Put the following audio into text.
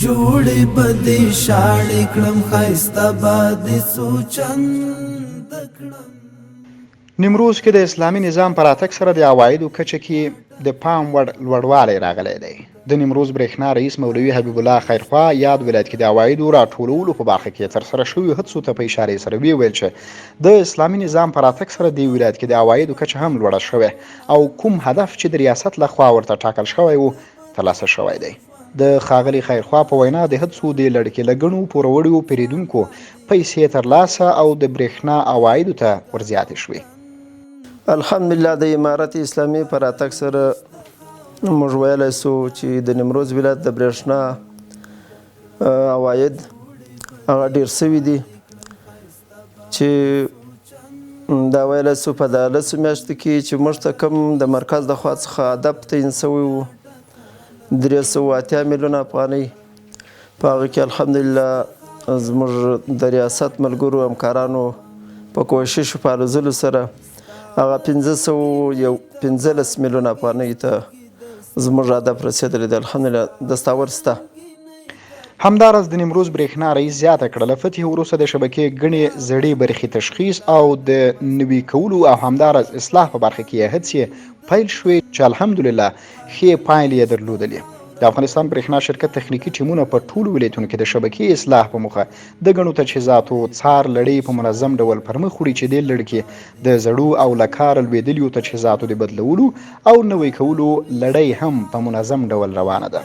جوړې به دې شاړې کړم، ښایسته به دې څو چنده کړم. نیمروز کې د اسلامي نظام په راتګ سره د عوایدو کچه کې د پام وړ لوړوالی راغلی دی. د نیمروز برېښنا رئیس مولوي حبیب الله خیرخوا یاد ولایت کې د عوایدو راټولولو په برخه کې ترسره شویو هڅو ته په اشارې سره ویې ویل چې د اسلامي نظام په راتګ سره دې ولایت کې د عوایدو کچه هم لوړه شوې او کوم هدف چې د ریاست له خوا ورته ټاکل شوی و ترلاسه شوی دی. د ښاغلي خیرخوا په وینا د هڅو دې لړ کې له ګڼو پوروړیو پېرېدونکو پیسې ترلاسه او د برېښنا عوایدو ته ورزیاتې شوې. الحمدلله د امارت اسلامي په راتګ سره موږ ویلی سو چې د نیمروز ولایت د برېښنا عواید هغه ډېر سوي دي چې دا ویلی سو په دا لسو میاشتو کې چې موږ ته کوم د مرکز د خوا څخه هدف تعین سوی و 380 میلیونه افغانۍ، په هغه کې الحمدلله زموږ د ریاست ملګرو همکارانو په کوشش او په هلو ځلو سره هغه 515 میلیونه افغانۍ ته زموږ هدف رسېدلی دی. الحمدلله دستاور شته. همداراز د نیمروز برېښنا رئیس زیاته کړه، له فتحې وروسته د شبکې ګڼې زړې برخې تشخیص او د نوي کولو او همداراز اصلاح په برخه کې یې هڅې پیل شوې چې الحمدلله ښې پایلې یې درلودلې. د افغانستان برېښنا شرکت تخنیکي ټیمونه په ټولو ولایتونو کې د شبکې اصلاح په موخه د ګڼو تجهیزاتو څار لړۍ په منظم ډول پرمخ وړي چې دې لړ کې د زړو او له کاره لوېدلیو تجهیزاتو د بدلولو او نوی کولو لړۍ هم په منظم ډول روانه ده.